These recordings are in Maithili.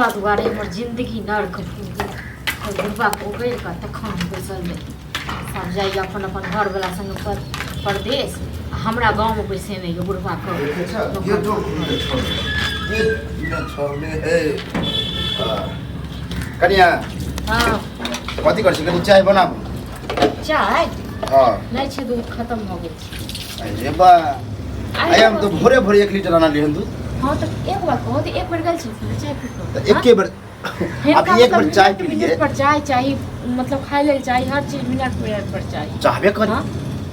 बुढ़बा दुआरे हमर जिन्दगी नर्क भऽ गेल। ओहि बुढ़बाके ओगरि कऽ तखन हम बैसल रही। सब जाइए अपन अपन घरवला संगे पर परदेश आ हमरा गाँवमे बैसेने यऽ बुढ़बाके। देखै छ गेटो खुलले छोड़ गेट ने छोड़ले है। कनिया। हँ। कथी करै छी? कनि चाय बनाबू। चाय? हँ। नहि छै, दूध खतम भऽ गेल छै। अरे बा, आइ हम तऽ भोरे भोरे 1 लीटर आनलियै हन दूध। हँ, तऽ एक बार कहू तऽ एक बेर गेल छी चाय पी कऽ। तऽ एके बेर आब एक बेर चाय पी लियै। मिनट पर चाय चाही, मतलब खाय लेल चाही, हर चीज मिनट मिनट पर चाही। चाहबे करी। हँ,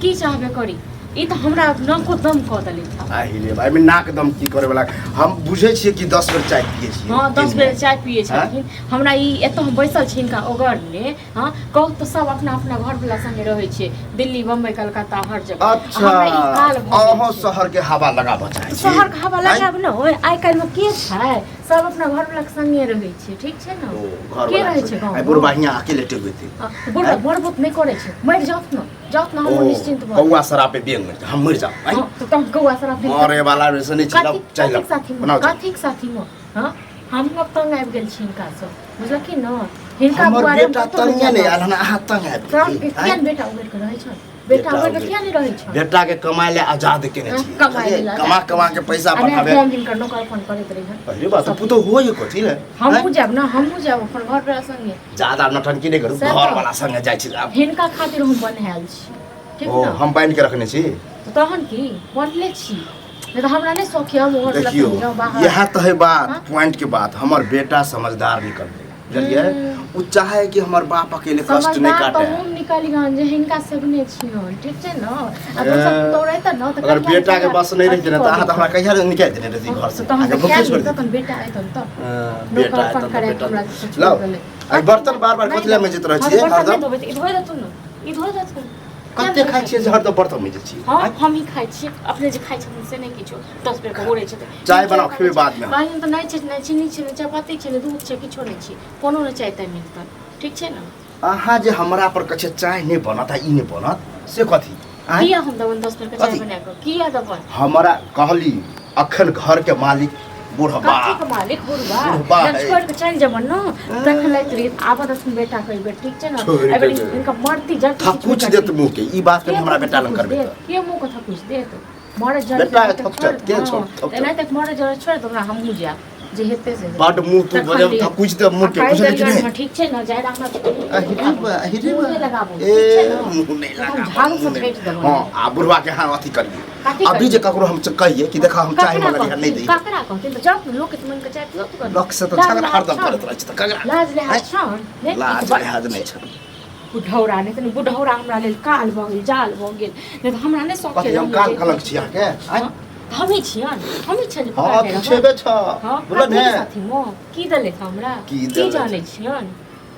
की चाहबे करी? ई तऽ हमरा नाको दम कऽ देले था। आहि रे भाई, नाक दम की करे वाला? हम बुझै छियै कि 10 बेर चाय पियै छियै। हँ, 10 दिनमे। बेर चाय पियै छथिन। हमरा ई एतऽ हम बैसल छी हिनका ओगरने। हँ, कहू तऽ, सब अपना अपना घरवला संगे रहै छै, दिल्ली, बम्बई, कलकत्ता, हर जगह। आ अच्छा। हमरा ई काल भऽ गेल अहाँ छै। शहर के हवा लगाबऽ चाहै छी? शहर के हवा आँय? लगाब ने। ओइ आइ काल्हि मे के छै? सब अपना घरवला के संगे रहै छै, ठीक छै ने? ओ घर के रहै छै गाँव? आइ बुढ़बा हियाँ अकेले टेगेतै। बुढ़बा मरबो नहि करै छै। मरि जाउत ने, जाउत ने, हम निश्चिंत भऽ कौआ शराब पे बेंग मरि जा, हम मरि जाउ? आँय? हँ, तऽ तहन कौआ शराब पी- मरे वाला में से नहि छी। कथी लग चाय कथीक लग साथी मे? बनाउ चाय। कथीक साथी मे? हँ, हम अब तंग आबि गेल छी हिनका सँ, बुझलखिन ने? हिनका हमर दुआरे हम बेटा कतहु तंगे नहि नहि जायब। आयल हन, अहाँ तंग आबि तहन गेलियै, किया आँय? ने बेटा उगरि कऽ रहै छल? बेटा बेटा उगरि कऽ उगरि- किया नहि रहै छल? बेटा के कमाय ले आजाद केने हँ, छियै। कमाय लेल कमा आजाद। कमा के पैसा आ नहि पठाबे। हम हिनकर नौकर फोन करैत रहिहन। अरे बात पुतोहु होइए कथी ले? हमहूँ जायब ने, हमहूँ जायब अपन घर वाला संगे। ज्यादा नौटंकी नहि करू। सएह घर तऽ। वाला संगे जाइ छी आब। हिनका खातिर हम बन्हायल छी, ठीक ओ ने? हम बान्हि के रखने छी। तऽ तहन की, बन्हले छी, नहि तऽ हमरा नहि शौक यऽ हम घर वाला देखियौ, संगे जाउ बाहर। इएह तऽ है बात। हाँ? पॉइंट के बात, हमर बेटा समझदार निकललै, बुझलियै? ओ चाहे कि हमर बाप अकेले कष्ट नहि समझदार काटे। तऽ हम निकलि हन जे हिनका सेबने छियन, ठीक छै ने? आ दोसर ए, तोड़ैत ने तऽ अगर कहिया बेटा के बस नहि रहितै ने तऽ अहाँ तऽ अथी हमरा कहिया निकालि देने रहिती घर से। तऽ तहन अहाँके तऽ भूखे किया छोड़ि नहि? देती। तहन बेटा अयतन तऽ हाँ, बेटा नौकर एतन तऽ करे बेटा हमरा से छोड़ि लाउ। देलै। आ बर्तन बार बार कथी लए मजैत रहै हँ, छियै बर्तन नहि हरदम? धोबै तऽ ई धोइ देथुन ने, ई धोइ देथुन। कते खाइ छियै जे हरदम बर्तन मजै छियै? हँ, हम ही खाइ छियै। अपने जे खाइ छथिन से नहि किछो, 10 बेर के ओरै छथिन। चाय बनाउ, खेबै बादमे हम। कहलियनि तऽ नहि छै, नहि चीनी छै, नहि चायपत्ती छै, नहि दूध छै, किछो नहि छै, कोनो नहि चाय ताय मिलतनि, ठीक छै ने? अहाँ जे हमरा पर कहै छियै चाय नहि बनत आ ई नहि बनत, से कथी? आँय? किया हम देबनि 10 बेर के चाय कथी? बना कऽ? किया देबनि? हमरा कहली अखन घर के मालिक बुढ़बा। कथी के मालिक बुढ़बा? बुढ़बा जब है। छोड़ि कऽ चलि जेबनि ने तखन लैत रही। आबऽ देथुन बेटा के बेर, ठीक छै ने? छोड़ि एहि बेर के जेबै। हिनका मरती जल्दी। थकुच देत मुँह के। ई बात कनि हमरा बेटा लग करबै तऽ के मुँह के थकुच देत? मरे जरे बेटा के थकुचत, के छोड़ थकुचत? एना तक मरे जरे छोड़ि दे हमरा, हमहूँ जायब, जे हेतै से हेतै। बड मुँह तू तखन बजब लिअ। थकुच दे मुँह के। आ बुझलियै कि काल्हि नहि? हँ, ठीक छै ने? जाय हमरा अहिरे बा, अहिरे बा। मुँह नहि लगाबू, ए, ठीक छै ने? मुँह नहि तखन लगाबू, झाड़ू मुँह से नहि। छाँटि देबनि। हँ, आ बुढ़वा के अहाँ अथी करियै। कथी अभी जे करियै? ककरो हम कहियै कि देखा हम चाय ककरा मंगलियै नहि कहथिन? दै। ककरा कहथिन? तऽ जाउ ने, लोक के मन के चाय पियो तऽ लोक से तऽ झगड़ा हरदम करैत रहै छै तऽ ककरा? लाज लिहाज छन नहि? लाज लिहाज नहि छै। बुढ़ौरा नहि तऽ बुढ़ौरा हमरा लेल काल भऽ गेल, जाल भऽ गेल। नहि तऽ हमरा नहि शौक कथी हम काल कलंक छी अहाँके? आँय? हमही छियन, हमही छियन जे हँ, पकड़ने तू रहब। छेबे छ। हँ, बुझल कथी ने? के साथी मो की देले था हमरा? की की देले? जानै छियन?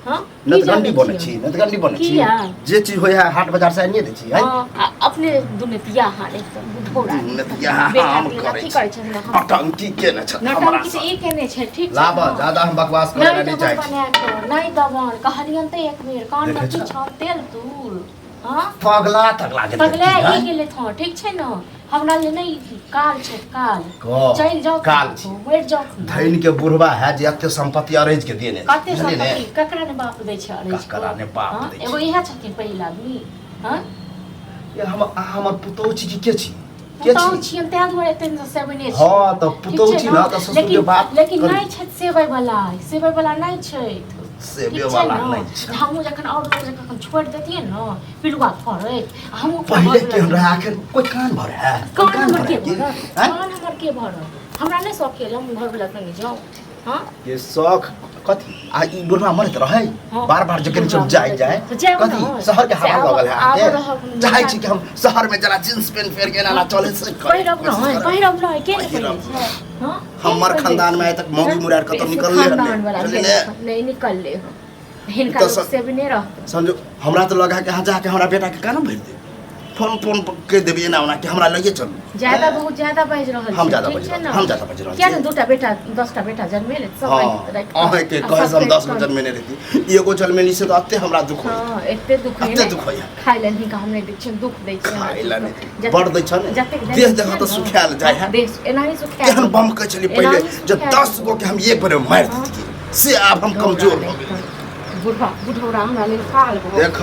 हँ, की नतगंडी जानै बनै छी? छियन? नतगंडी बनै छी? किया? जे चीज होइ है हाट बाजार से आनिए दै छी। आँय? हँ, आ अपने दुनतिया हारे सब बुढ़ौरा दुनतिया बेटा हम के लेल करै अथी छी। करै छथिन हम। नौटंकी केने छथि हमरा नौटंकी तऽ सँ। ई केने छै, ठीक छै लाबऽ, ने? ज्यादा हम बकवास करै नहि लए नहि देबन चाहै छी। बना कऽ, नहि देबन। कहलियनि तऽ एक बेर कान देखै की छह? छह तेल तूल? हँ, पगला तगला गेल पगला की, ई आँय? गेलै थँ, ठीक छै ने? हमरा ले नहि काल छै, काल। कह, चलि जाउ, काल छी। मरि जाउ। धनि के बुढ़वा है जे एते संपत्ति अरेज के देने छै, कते बुझलियै ने? संपत्ति ककरा ने बाप दै छै अरैज कऽ? ककरा ने बाप हँ? दै छै? एगो इएह छथिन पहिल आदमी। हँ, ये हम अहाँ हमर पुतोहु छी कि के छी? के पुतहु छी? छियनि ताहि दुआरे एते सेवने छी। हँ, तऽ ठीक पुतोहु छै छी ने तऽ ससुर के लेकिन बात लेकिन करी। नहि छथि सेबै वाला, सेबै वाला नहि छथि। सेबे ठीक छै वाला ने? नहि छै। हमहूँ जखन आओर लोक जखन छोड़ि देतियै ने पिलुआ फड़ैत, आ हमहूँ अपना पहिले घरवला केहन रहै, आखिर कोइ कान भरे है? कोइ कान हमर भरे के की? भरत? आँय? कान हमर के भरत? हमरा नहि शौक यऽ हम घरवला संगे जाउ। हँ, ये शौक कथी? आ ई बुढ़वा मरैत रहै हाँ। बार बार जखन सब बुढ़वा जाय मरैत जाय। रहै। तऽ जायब कथी ने। शहर के से हवा आब- लगल है आब अहाँके? रहब। चाहै छी कि हम शहर में जरा जींस पेंट पहिर के एना एना चले से करे, पहिरब कोशिश नहि करब। पहिरब नहि, के नहि पहिरब। पहिरै छै? हँ? के हमर नहि पहिरै खानदान में छै? आइ तक मौगी हँ? मुरार कतौ निकलले हन खानदान नहि, वाला बुझलियै ने? नहि निकलले हन। हिनका तऽ लोक सब- से भी नहि रहतै। समझो, हमरा तऽ लगा कि अहाँ जाके हमरा बेटाके कान भरि देब, फोन फोन कहि देबै एना ओना कि हमरा लगे चलू। ज्यादा बहुत ज्यादा बाजि रहल हम छी, ज्यादा ठीक बाजि छै रहल ने? हम ज्यादा बाजि रहल किया छी। ने दूटा बेटा 10टा बेटा जन्मेले सब हँ, राखि राखि कऽ, अहाँके आ कहे से हम सबके 10 गो जन्मेने रहिती, एगो जन्मेली से तऽ एते हमरा दुख होइए। हँ, एते दुख होइए एते ने। दुख होइए। खाय लए हिनका हम नहि दै छियनि, दुख दै छियनि। खाय लए नहि जतेक- बड़ दै छ ने। जतेक देह दै देखऽ छियनि तऽ ने, सुखायल जाइ है। देह एनाही सुखायल केहन बम कहै छलियै पहिले एनाही जे सुखायल 10 गो के हम एक बेर मारि हँ। देतियै। से आब हम कमजोर भऽ गेलियै। बुढ़वा बुढ़ौरा हमरा लेल काल भऽ देख,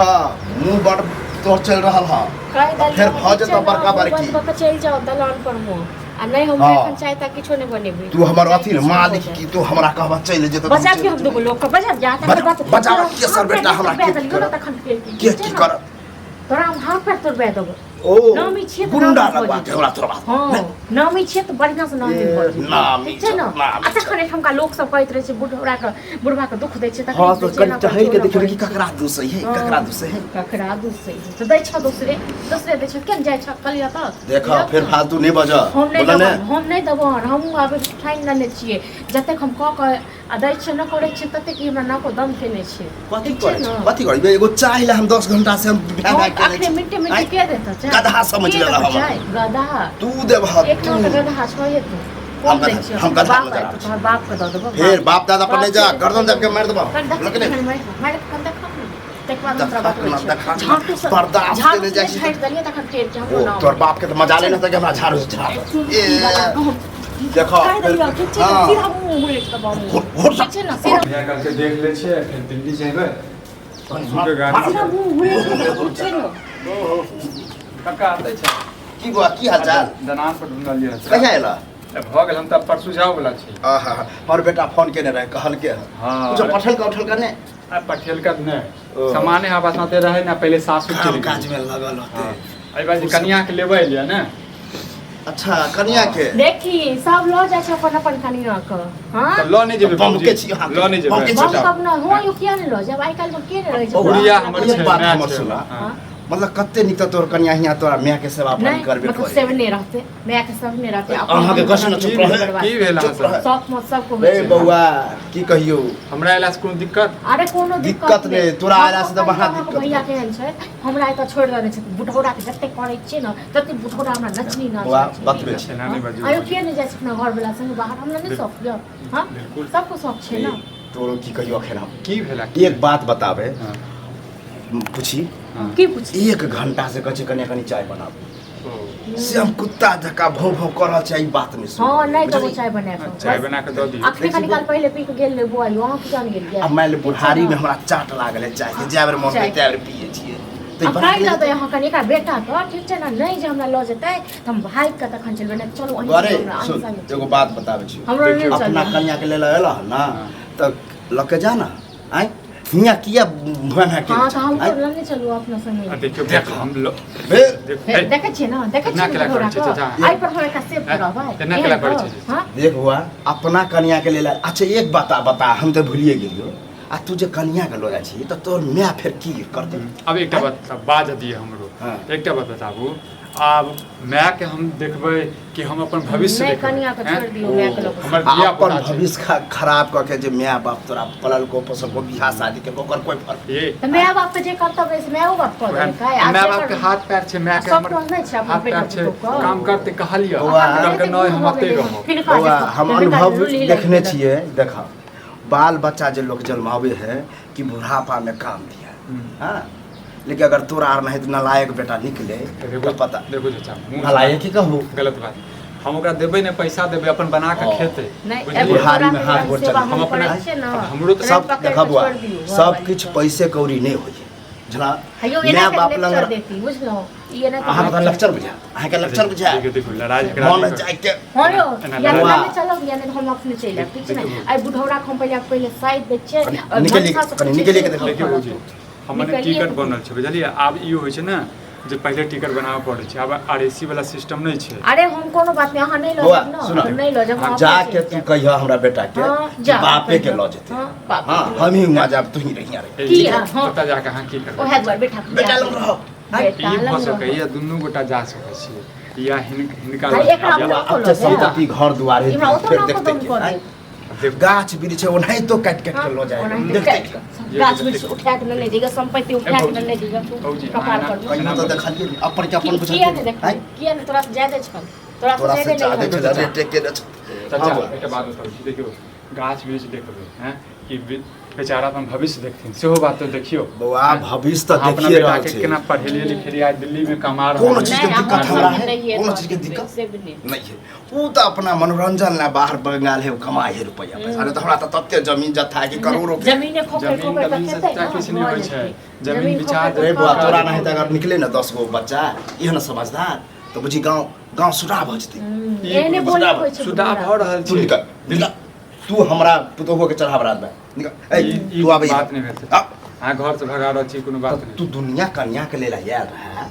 मुँह बड़ तोर चलि रहल हँ। कहि देलियै। फेर भऽ जेतौ बड़का बड़की। बंद कऽ के चलि जाउ दलान पर मे, आ नहि हम एखन चाय ताय किछो नहि बनेबै। तू हमर अथी मालिक की तू हमरा कहबा चलि जेतौ? बचा के हम दूगो लोग के बजा जा। बचा के सर बेटा हमरा के करत? तखन फेर के की करत? तोरा हम हाथ पैर तोड़बा देबो। ओ नामी छियै तऽ गुंडा नामी भऽ लगवा के जेतै। हमरा तोड़बा। हँ, नामी छियै तऽ बढ़िआँ से नामी भऽ जेतै। नामी ठीक छै ने? छौ, नामी आ तखन एहिठामका लोक सब कहैत रहै छै बुढ़ौरा के, बुढ़बा के दुख दै छै तखन। हँ, तऽ कनि टहलि के देखियौ कि ककरा दुसै है, ककरा दुसै है। ककरा दुसै है तऽ दै छ दोसरे, दोसरे दै छ। केन जाइ छ कहलियै तऽ देख, फेर फालतू नहि बज। हम नहि बोलऽ ने। देबो, हम नहि देबो। हमहूँ आब ठानि लेने छियै, जतेक हम कऽ के आ दै छियै न करै छियै ततेक ई हमरा नाको दम केने छै। कथी ठीक छै करै ने? छै? कथी करै? एगो चाय ला हम 10 घंटा से हम भै भै केने अखने छी। मिनटे मिनटे आँय, के देतौ चाय? गदहा समझ के लेलह देतौ हमरा। चाय? गदहा। तू देबह। एक तू नंबर गदहा छहे तू। हम कोन दै गदहा- छियौ? हम गदहा बाप नजर आयतौ, आबै। तोहर बाप के दऽ देबौ। फेर बाप दादा पर नहि जा, गर्दन दाबि के मारि देबौ। कनि देख, लग नहि। कनि मारि, मारि कनि देखब ने। तकर बाद हम तोरा देखा बतबै ना, छियौ। देखा ना। झाड़ू से- बर्दाश्त झाड़ू केने से जाइ छी। झाड़ि देलियै तखन फेर के हमरो ओ नाम। तोहर बाप के तऽ मजा लेने तऽ हमरा झाड़ू से झाड़ ए देखो। कहि देलियौ, ठीक छै ने? हाँ। सीधा मुँह उलटि देबौ मुँह। घुर- घुर। ठीक छै ने? सीधा भैया कहलकै देख लै छियै, फेर दिल्ली जेबै परसूके गाड़ी। सीधा मुँह उलटि देबौ, ठीक छै ने? कक्का आबै छै। की बौआ, की हाल चाल? दनान पर ढूंढलियै। कहिया एला? भऽ गेल, हम तऽ परसू जाउ वला छी। आहा, हमर बेटा फोन केने रहै, कहलकै हँ। हँ। कुछो पठेलका उठेलका नहि? आ पठेलका नहि। ओ। सामाने हमरा साथे रहै ने पहिले, सासुर काम चलि गेलै। काज मे लगल होते। हँ, एहि बार जे कनिया के लेबै एलियै ने। अच्छा, कनिया के? देखी, सब लऽ जाइ छै अपन अपन कनिया के। हँ। तऽ लऽ नहि जेबै? बम भौजी? के छी अहाँ। लऽ नहि बम के जेबै? छी। हम कब न हो यो, किया नहि लऽ जायब? आइ काल्हि मे के नहि रहै छै? बौआ, गुड़िया हमर एक छै, बात माय हमर छै। सुना। हँ। मतलब कते नीक तऽ तोहर कनिया हियाँ तोरा माय के सेवा पानी नहि करबे मतलब करे। सेवने रहते, माय के सब नहि रहते। अहाँके कष्ट न, चुप रहे। की भेल अहाँ चुप रहे। सब? शौक मत सबको होइ ए छै। बौआ, की कहियौ? हमरा अयलासँ कोनो दिक्कत? अरे कोनो दिक्कत नहि, तोरा अयला से तऽ महा अहाँके दिक्कत। भैया केहन छै, हमरा एतऽ छोड़ि देने छै। बुढ़ौरा के जते करै छियै ने तते बुढ़ौरा हमरा नचनी नाच। बौआ, बतबै छी। एना नहि बाजू। आयो किया नहि जाइ छै अपना घरवला संगे बाहर? हमरा नहि शौक यऽ? हँ। बिल्कुल। सबको शौक छै ने। तोरो की कहियौ अखन हम। की भेला? एक बात बताबे। हँ। पूछी? हँ। की पूछी? 1 घंटा से कहै छै कनिया कनि चाय बनाबू, ओ, से हम कुत्ता जकाँ भौं भौं कऽ रहल छी, ई बात नहि सुन। हँ, नहि देबो चाय बना कऽ। चाय बना कऽ दऽ दियौ। अखने कनी काल पहिले पी के गेल रहे बौआ यौ, अहाँ की जान गेलियै? आ मानि ले बुढ़ारी मे हमरा चाट लागल है चाय के, जै बेर मन चाय। होइ तै बेर पियै छियै। तऽ ई आ बना कहि के देबै अहाँ कनि एकरा बेटा के, ठीक छै ने? नहि जे हमरा लऽ जेतै तऽ हम भागि कऽ तखन चलबै। नहि चलू अहीं बरे हमरा अहीं सुन, संगे। एगो बात बताबै छी। हमरो नहि देखियौ, अपना चलबै। कनिया के लेल एलह ने हाँ। तऽ लऽ के जा ने। आँय, हियाँ किया भैं भैं के? हँ, तऽ हम आँय? लेने चलू अपना संगे। आ देखियौ, देख। हम बे देख, हे, देखै छियै ने, देखै एना छियै केला ने करै छै घोड़ा चाचा? के? आइ पर हम एकरा सेव करबै। एना केला करै छै? हँ। देख बौआ, अपना कनिया के लेल। अच्छा, एक बात बता, हम तऽ भूलिए गेलियो, आ तू जे कनिया के लऽ जाइ छी तऽ तोहर माय फेर की करतै? आब एकटा बात बाज दिअ हमरो। हाँ। एकटा बात बताबू, आब मायके हम देखबै कि हम अपन भविष्य नहि, देखबै? कनिया के हैं? छोड़ि दियौ, मायके लऽ कऽ। हमर आ धिया अपन पुता छै। भविष्य खराब कऽ के जे माय बाप तोरा पललको पोसलको, बियाह शादी के ओकर कोई फर्क ये तऽ माय बाप के जे कर्तव्य अछि मायो बाप कऽ देलकै। आ माय जेकर- बाप के हाथ पैर छै, माय के सब हमर नहि छै अपन हाथ बेटा पैर छै। पुतोहु के। काम करते कहलियै, बौआ। कहलकै नहि, हम अतै रहब। हिनका बौआ, देखो, हम हिनका अनुभव लुल्ही लागि देखने गेलै। छियै। देख, बाल बच्चा जे लोग जन्मावे है कि बुढ़ापा में काम दिया। हाँ, लेकिन अगर तोरा आर नहीं नालायक बेटा निकले देखो तऽ पता। देखो चाचा, मुँह नालायक की कहू? गलत बात। हम ओकरा देबै ने, पैसा देबै, अपन बना कऽ हँ। खेतै। नहि, बुझलियै? एगो बुढ़ारी में हाथ गोड़ सेवा चले। हम हम अपना- करै छियै ने। अब हमरो तऽ सब पकड़ि देखऽ कऽ बौआ, छोड़ि दियौ, सब घरवाली किछु के। पैसे कौड़ी नहि होइ बुझला। हयौ, एना माय के बाप लग लेक्चर देती, बुझलहुँ? ई एना के अहाँके तऽ लेक्चर बुझा, अहाँके लेक्चर बुझा। देखियौ, देखियौ, लड़ाइ झगड़ा मन नहि करू। जाइके। हँ यौ, एना या बौआ। लेने चलब या नहि हम अपने चलि आयब, ठीक छै ने? देखियौ। आइ बुढ़ौरा के हम पहिले पहिले साइड दै छियै कनि और निकलि- मनसा से कनि पूछै निकलि के छियै, देखो। देखियौ भौजी, हमर ने निकलिए टिकट के बनल छै, बुझलियै? आब ई होइ छै ने जे पहिले टिकट बनाबऽ पड़ै छै, आब आर ए सी वाला सिस्टम नहि छै। अरे हम कोनो बात नहि, अहाँ नहि लऽ बौआ, जायब ने, सुनऽ। हम नहि लऽ जायब, हम अपने जाके चलि तू जायब। कहिह हमरा बेटा के हाँ, कि जा, बापे के कहिह। लऽ जेतै। हाँ, बापे हाँ, के लऽ हम ही हुआं जाब, तू ही रहिया रही। की? ए, हाँ। ओतऽ जाके अहाँ की करबै? ओएह दुआरे बेटा बेटा लग रहो। बेटा ई भऽ लग सकैया, रहो। दुनू गोटा जा सकै छियै या हिनका अरे लऽ एकरा जायब। अपना अब लऽ तऽ जायब। संपत्ति घर दुआर है, इमरा ओतऽ फेर ना देखते कदम के, कऽ आँय? देब। देखू, गाछ वृक्ष है, ओनाहितो काटि काटि के लऽ जाए। ओनाहिते देखते काटि के। कऽ, गाछ वृक्ष उठा के नेने जइगा, संपत्ति उठा के नेने जइगा तू भौजी, कपार अहाँ पर मे। कहियो तऽ देखलियै नहि, अपन के अपन किया बुझलियै नहि देखलियै? आँय? किया नहि? तोरा से ज्यादे छल, तोरा तोरा से से ज्यादे ज्यादे नहि छल, रेटे के नहि छल। चाचा हाँ, बौआ। एकटा बात बताबै छी, देखियौ गाछ वृक्ष देखबै हैं कि बेचारा अपन भविष्य देखथिन सेहो बात तऽ देखियौ। बौआ भविष्य तऽ अहाँ अपना देखिए बेटा रहल के छै। केना पढ़ेलियै लिखेलियै, आइ दिल्ली में कमा रहल कोनो छै। चीज के नहि, दिक्कत हमर हमरा सबके है? नहिये कोनो चीज के कहत, दिक्कत? से भी नहि। नहीं है। उ तऽ अपना मनोरंजन ला बाहर बंगाल है, कमाए है रुपया पैसा। अरे तऽ हमरा तऽ तते जमीन जत्था है कि करोड़ों के। जमीने खोखरि जमीन खोखरि तमीन तऽ से खेतै चाचा ने, किछु नहि भऽ होइ छै। जेतै। जमीन जमीन बिचा खोखरि रे बौआ खोखरि तोरा नहीं तऽ अगर निकले ना 10 गो बच्चा एहन समझदार तऽ बुझी गाँव गाँव सुधा भऽ जेतै। एहने बोले होइ छै सुधा बुढ़ा। भऽ रहल तू छै। निकल निकल, तू हमरा पुतोहुओ के चढ़ाव रात में निकल। ए ई तू आबै बात नहि भेल। आ, अहाँ घर से भगा रहल छी, कोनो बात तऽ नहि। तू दुनिया कन्या के लेल आयल रहा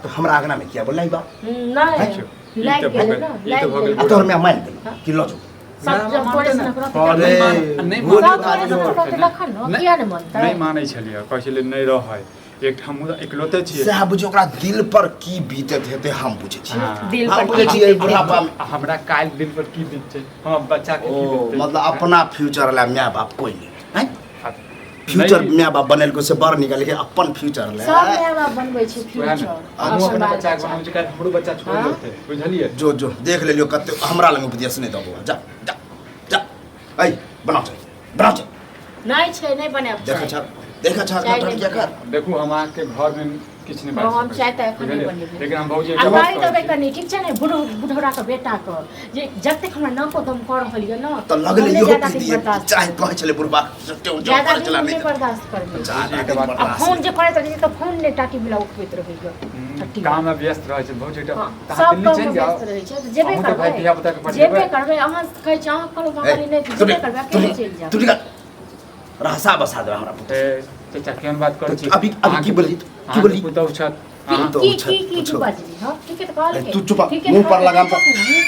तऽ हमरा अंगना में किया बोललाई बात? नहि देखियौ, ई लागि तऽ भऽ गेलै गेल, ने, ई तऽ लागि भऽ गेल। गेलै। आ तोहर माय मानि गेल कि लऽ जो? सब जब तोरे सनक रहतै अरे, तखन नहि गोली सब मारि तोरे सनक दो। रहतै तखन ने, किया नहि मानतै? नहि मानै छलियै, कहै छलियै नहि रहै, एक हमहूँ तऽ इकलौते छियै। सएह बुझियौ ओकरा दिल पर की बीतत हेतै हम बुझै छी। हाँ। दिल हम पर बुझै की छियै बीतत बुढ़ापा में। आ हमरा काल्हि दिल पर की बीततै, हमर बच्चा के ओ की बीततै? मतलब अपना फ्यूचर ला माय बाप कोई नहीं हैं? आ, फ्यूचर नहि- माय बाप बनेलको से बड़ निकल के अपन फ्यूचर ले सब माय बाप बनबै छै वएह ने, फ्यूचर। हमहूँ अपन अपना बाल बच्चा के बच्चा। बनबै छी, काल्हि हमरो बच्चा छोड़ि हाँ? देतै, बुझलियै? जो जो देख लेलियो कते हमरा लग उपदेश नहीं दबो। जा जा जा, ऐ बनाओ चाय, बनाओ चाय। नहि छै, नहि बनायब देखा चाय। छ, देखा छ चाय कटहर नहि किया कर। देखू हम अहाँके घरमे किछु नहि बाजि हम सकै चाय छी, तऽ एखन नहि बुझलियै? बनेबै। लेकिन हम भौजी आ एकटा बात गारि कहै देबै छी। कनि, ठीक छै ने? बुढ़ बुढ़ौराके बेटाके जे जतेक हमरा नाको दम कऽ रहल यऽ ने, तऽ लगले हम नहि इहो ज्यादा कहि दिन दिए बर्दाश्त चाहे कहै छलै बुढ़बा टेउ टेउ ज्यादा करै दिन छला हम नहि नहि बर्दाश्त करबै। ज्यादा एक दिन बात- आ बर्दाश्त फोन जे करैत रहै छै तऽ फोन नहि टाटी वला उठबैत रहैया। टट्टी काम में व्यस्त रहै छै भौजी एकटा हँ, तऽ अहाँ सब दिल्ली काममे चलि जाउ। व्यस्त रहै छै तऽ जेबे अहूँ तऽ भाइ करबै, धिया-पुताके पढ़ेबै। जेबे करबै। अहाँ कहै छी, अहाँ कहलहुँ ए, कनि नहि तऽ तू जेबे करबै, तू अकेले चलि जायब। तू निकल, रहसा बसा देबै हमरा पुतहु। ए, चाचा केहन बात करै छी? अभी अभी की बोलली तू? की अहाँके बोलली? पुतहु छथि की अहाँ तो की छत- की की पूछो। बजली? हँ, ठीके तऽ कहलकै। तू चुप, ठीके मुँह पर कहलकै, लगाम पर। हूँ।